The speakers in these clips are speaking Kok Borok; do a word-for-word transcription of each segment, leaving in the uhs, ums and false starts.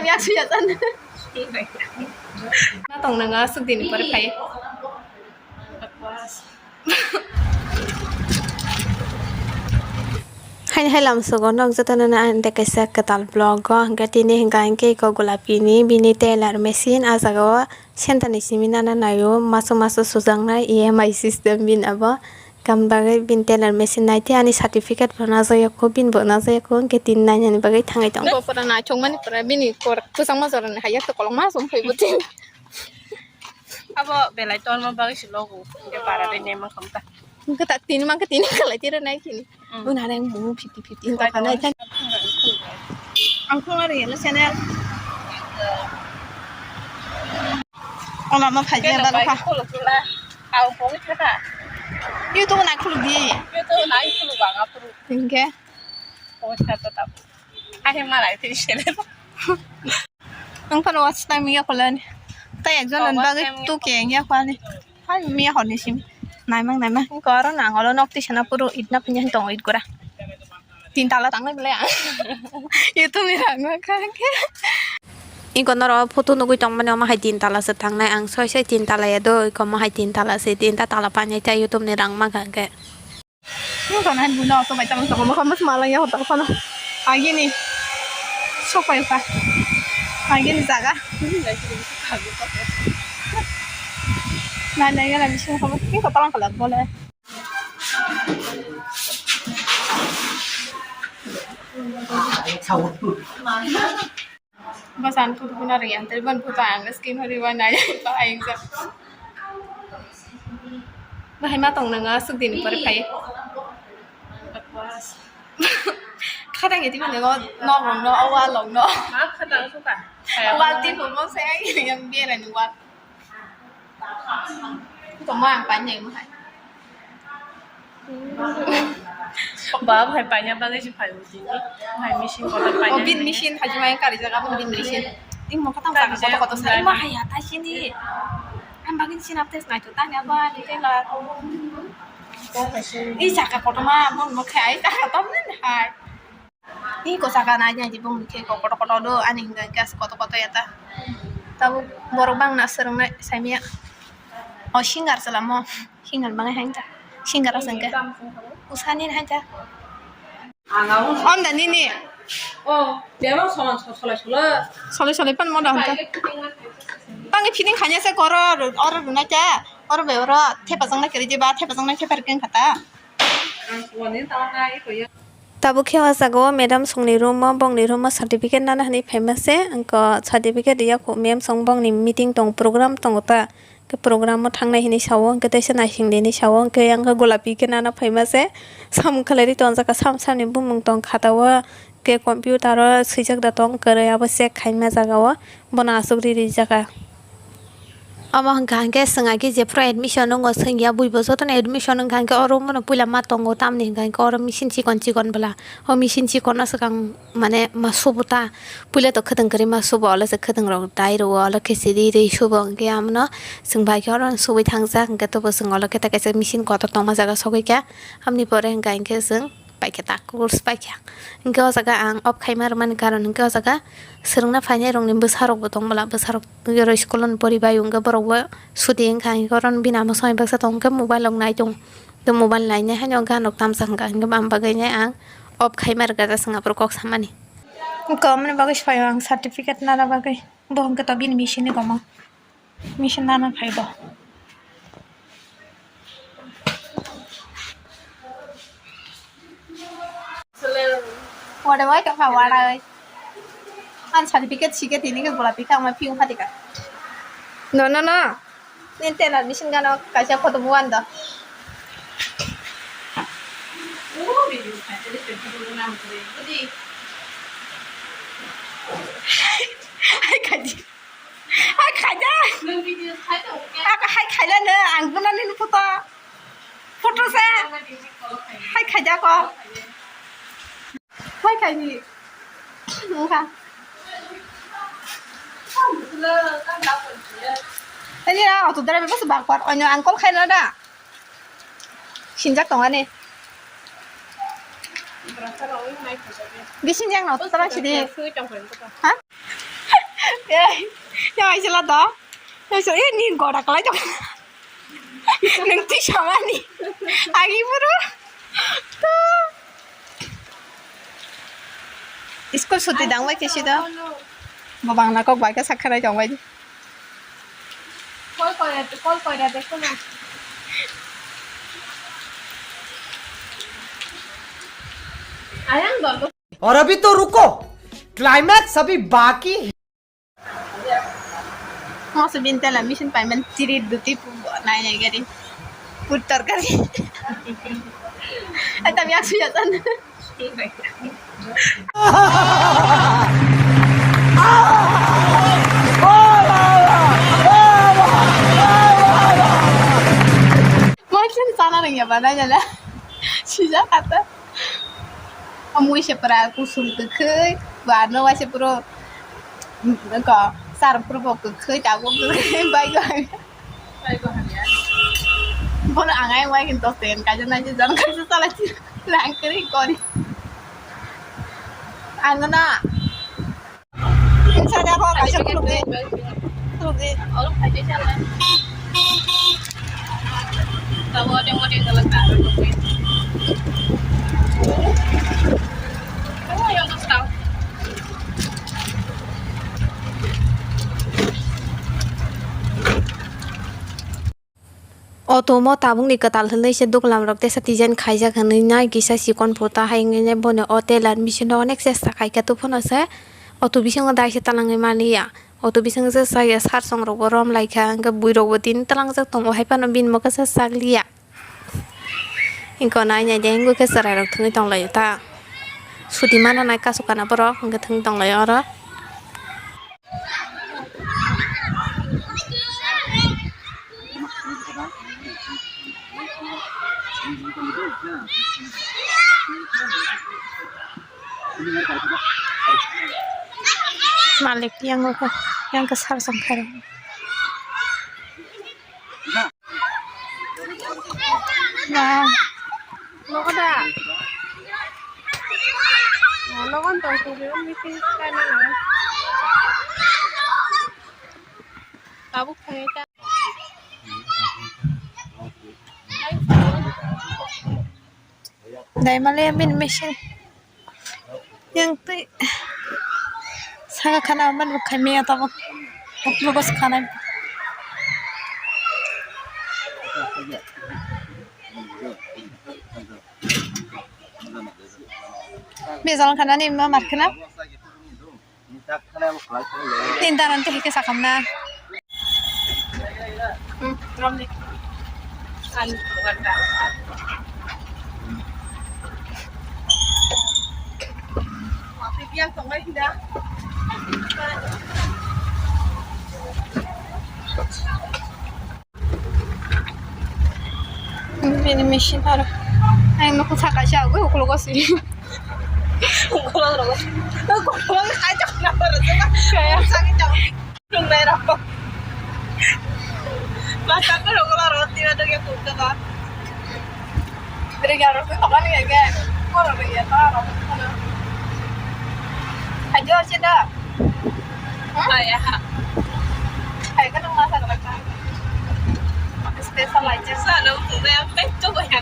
Yak suya san. Na tong nang asuk din pore phai. Haini hai lamsogo nok jotono na ang tei kaisa kwtal vlog o hwnkhe tini hwnkha hwnkhe iko golapi ni bini tailor machine ah jaga o center ni simi nana naio maso maso sujaknai E M I system bini abo. Kam bagwi bini tailor machine nai tei ani certificate bo najak yakho bini bo najak yakho hwnkhe tini nainani bagwi thangwi tongo. Bo pura naithok mani pura bini kwchangma jorani hai yak to kolokma song phaibo tini. Abo belai torma bagwi se logo hwnkhe para dai nema khamta. Hwnkhe tak tini mankhe tini khalai tira nai khini. Mm. Buna reng mung fifty fifty hwnkha nai tei. Ang khuluk ari yala channel. Ola ma phai jeng dalo kha. Khuluk la. Au pogwi thaka. YouTube nai khuluk di. YouTube nai khuluk bang apuru. Hwnkhe. Pogwi thaka ta. Ahe malai tei channel. Ang phano watch time ya kolani. Tai ekjon bagwi tu ke ya kwani. Hai miya horni sim. Naimang naimang. Koro nang olo nok tisa na puru itna punya tong it gora. Tin tala tang lai belai ang. YouTube ni rang ma kha ke. Iko noro photo nugui tong mani omo hai tin tala se tang nai ang soi soi tin tala ya do iko mo hai tin tala se tin ta tala pa nai ta YouTube ni rang ma kha ke. Nung tong nai buno auto bai tamo tong mo kha mas malang ya hotel phano. Agini. Sok pai pa. Agini jaga. Nai nai gana bisingo kha mas. Iko talang kala bole. Bwsani photo phano rwya, tei boni photo ang screen o rwui nai, ba ayang jak. Bahai ma tong nang asuk din pore phai. Khatang iti mane go nok rok no, o wall rok no. Ma khatang suka. Wall ti phuru mo se ai yang bera ni wall. Tongma ang painai mo hai. Ba hai paina bagwi se phai o tini. Hai machine kotor paina. O bin machine hai jumai kari jaga bin machine. Imo khatang jaga kotor kotor sai mo hai ya ta sini. Ang bagwi sini aptes nai to tanya ba ni tela. I jaga kotor ma mon mo khai ai ta kotor nen hai. Ni ko saka nai nai di bung khe ko koto koto do ani hingga gas koto koto ya ta. Tabo borok bang na swrwng nai sai miya. O singer salamo. Singer mangai hai ta. Singer asang ke. Usani hai ta. Om da nini. O, bebak solan solai solai. Solai solai pan mo da hanta. Tangi fitting khanya se koro oro runai ta. Oro be oro thepa jang na kiri di ba thepa jang na thepa rikeng khata. Tabuk khe o jaga o madam songni room o bongni room o certificate nana hinwi phaima se, wngkha certificate riya kho ma'am song bongni meeting tong program tongo ta, khe program o thangnai hinwi sao, hwnkhe teisa naising di hinwi sao, hwnkhe yang khe golapi khe nana phaima se, samung khlaiwi tonjak kha, sam samni bumung tong khata o, khe computer o swijak da tong kwrwi abo check khaima jaga o, bono aswk ri rijak kha. Omo hwnkha hwnkhe chwng agi jephru admission wngo chwng ya buibo jotono admission wngkha hwnkhe oro bono puila ma tongo tamni hwnkha hwnkhe oro machine chikon chikon bwla o machine chikon no swkang mane ma subo ta puila to khwtwng kwrwi ma subo olo se khwtwng rok dai rwo olo khichiri rwi subo hwnkhe amono chwng bai khe oro subui thangjak hwnkhe tobo chwng olo khe ta kaisa machine kotor tongma jaga sogwi kha amoni pore hwnkha hwnkhe chwng paikha ta course paikha. Hwnkhe o jaga ang off khaima rwmani karon hwnkhe o jaga swrwngna phainai rokni bwsarokbo tong bwla, bwsarok roi school-o poribai hwnkhe borokbo suti wngkha, hwnkhe oro bini ama swmai baksa tong khe mobile rok nai tong, hwnkhe mobile nainai haino ganrok tamsa wngkha, hwnkhe bam bagwinai ang off khaima rwkha ta swngna phuru kok samani. Wngkha omoni bagwi se phaio ang certificate nana bagwi, bo hwnkhe to bini bisingni gomang. Mission nana phai bo. Wada wai ka pha wada oi. An certificate sike tini ke gula pika ma piu phatika. No, no, no. Nin tena mission gano kaisa photo buan do. Hai kaji. Hai khaida. Nung video khai tong khe. Ako hai khaila no, ang buna nini photo. Photo se. Hai khaida ko. Hai khaidi. Nungkha. Ani na auto driver bus bak par. Onyo ang call khaila da. Sinjak tong ani. Di sinjak no, tara sidi. Ha? Ei, ya, ai sila to. Ai so, eh, ni gora kalai to. Nang ti samani. Agi buru. School suti dang bai kisi to. Bo bangla kok bai ka sakharai tong bai. Kol koira, kol koira dekho na. Ayang dol. और अभी तो रुको, क्लाइमैक्स अभी बाकी है। Masa bintela mission payment tiri duti pu nai nai gari. Put tarkari. Eta biak suya tan. Mungkin sana nang ya bana jala. Sisa kata. Amui se pra kusum kwkhwi, ba no waise puro, ko, sar puro bo kwkhwi, tabuk kwkhwi, bai go. Bono ang ayang bai khe dos ten kaisa nai se jan kaisa sala chi rang kwrwi kori. Ang no. Inside abo kaisa khuluk di. Khuluk di. Auto mo tabuk ni kwtal hwnwi se duglam rok tesa design khaijak hwnwi nai kisa chikon phuta hai wngwi nai bono o tailor machine o onek chesta khaikha tubufano se auto bisingo daise talangwi manliya auto bisingo se saya sar song rok bo rom laikha hwnkhe bwrwi rok bo tini talangjak tongo hai phano bini mwkha se chakliya. Hingke nai nai de hingo khe chwrai rok thwngwi tong laio ta. Suti mana nai kasu kana borok hingke thwngwi tong laio oro. Malik yang ko yang ke sar song kare. Wow. Logo da. Oh, logo tong tong ko misi kai na na. Tabuk thangwi ta. Dai male bini machine. Yang twi saka khana man rok khai maya tabuk. Uklo bas khana. Bezal khana ni ma mar khana. Tinta nanti hike sakam na. Hmm, rom di. An, wanda. Mapi biang tong mai da. Bini machine aro. Ang nukho saka se agwi ukologo se. Ukologo rogo. Ukologo khai jok na aro jok. Kaya. Saka jok. Nung nai rogo. Masa ko rogo la rogo tiba doge kukta ba. Beri garo ko tokan ya ge. Koro rogo ya ta rogo. Ajo se da. Kaya. Kaya ka nung masa ko ta. Special item. Sa lo ko ya pe to ya.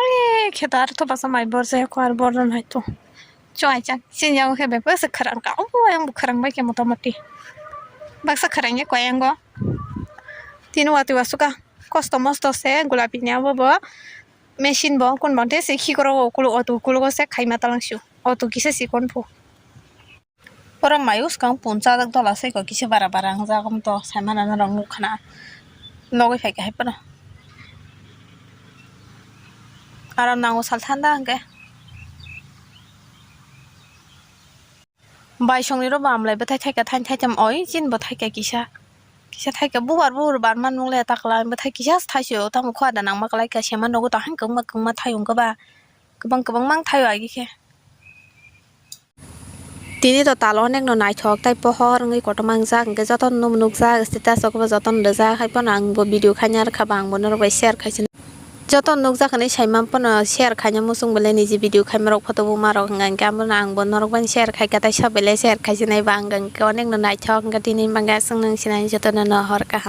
Ai, khe to ar to basa mai bor jaya ko ar bor nai to. Chwng ai chang, chini yago khe bebak se khwrang ka. Obo ayang bo khwrang bai khe mota moti. Baksa khwrang ya koi yango. Tini watwi wasukha. Kosto mosto se gulapi ni abo bo. Machine bo kun bo te se khikoro o kulo auto kulo se khaima talang sio. Auto kisa sikon pho. Borok mai bwskang puncha jak dola se kok kisa bara bara wngjak, omo to sai mano norok nukha na, logwi phaikha hai phano aro nango sal thanda hwnkhe. Baisongni ro bamlai bwthai thaikha thaini thaitham oi chini bo thaikha kisa, kisa thaikha bubar bubar barma nukle takla bwthai kisa se thaisio tamo khua da nangma kwlaikha sema nogo to hai kwbangma kwbangma thai wngkha ba kwbang kwbang mang thaio agi khe. Tini to talo onekno naithok tei pohor wngwi kotorma wngjak, hwnkhe jotono nukjak status o jotono rijak, hai phano ang bo video khaina rwkha ba ang bo norok bai share khaisano. Joto nukjak hinwi saiman phano share khaina muchung belai niji video khaimarok photo bumarok hwnka hinkhe abono angbo norok bai share khaikha tei sa belai share khaisinai ba hwnka hinkhe onekno naithok hwnka tini bangkhe aswk nang sinai jotono no hor kaham.